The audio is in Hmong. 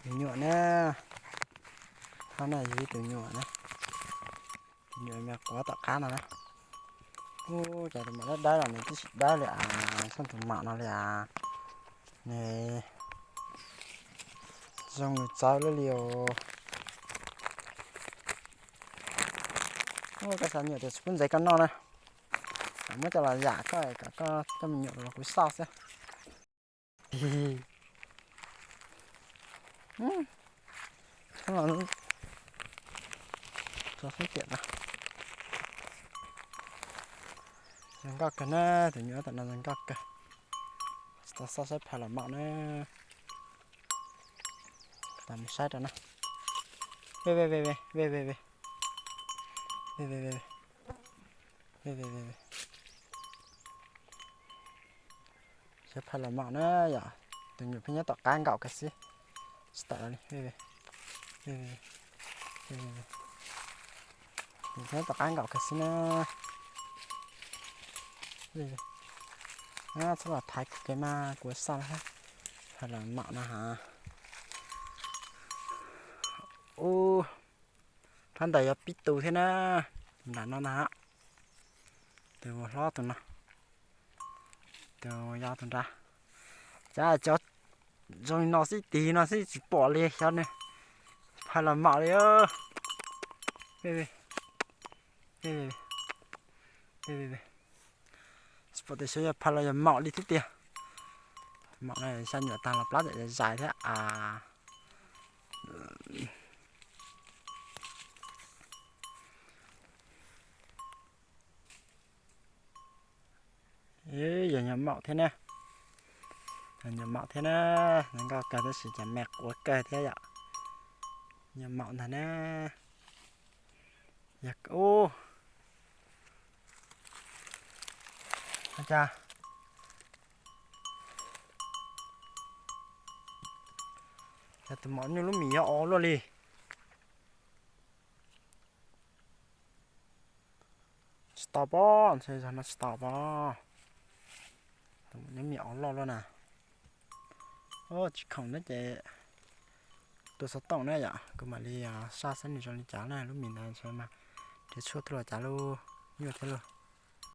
Tus nyuam na, thab na yog ib tus nyuam na, tus nyuam me quav tom qab no na. Ub, cas tus mam dawb dawb los nws twb tsis dawb li as, xyov tus mam no li as. Nws zoo nws txawv lawm li os. Ub, koj xav nyuam tias tsis pub ntxeev koj noj na. Muab coj los yam koj kom koj coj me nyuam los kuv xauj xwb. Tso xwb tiam no. Zoo nkauj kawg na, tus nyuam tam no zoo nkauj kawg. Tsis tau xauj saib phaj los maum na. Tam mus saib rau na. Ve ve ve ve ve ve ve. Ve ve ve ve. Ve ve ve ve. Saib phaj los maum na yom, tus nyuam pheej nyob tom qab nkaum kiag xwb. Tsis tawm li, ve ve. Ve ve. Ve ve ve. Nyob tom qab nkaum kiag xwb na. Txhob los thaiv kuv kev mas kuv xauj phaj los maum na ha. Ub, phab ntawd yog pib tus thiab na. Nram no ntag, tus hlob tus no, tus yau tus nrad. Cas cov zoo li no xwb, tig no xwb tsis pom li xyov ne. Phaj los maum li. Tsis pom tias xyov yog phaj los yog maum li thiab tiag. Maum no xya nyuam tag los plab tam zais thiab as. Yog nyuam maum thiab na. Yog nyuam maum thiab na. Zoo nkauj kawg tab sis cas me quav kawg thiab yom. Nyuam maum ntag na. Yog ub, cas cas tus maum nyuj lub mis yog o luaj li. Tsis tau pob, ntshe zog no tsis tau pob. Tus maum nyuj mis o loj luaj na. Tsis khoom na ces tua xov tooj na yom, kuv mam li saj saib nws zoo li cas na, lub mis ntawd ntshe mas nrhiav tshuaj tuaj los cas lub nyuj thiab lauj.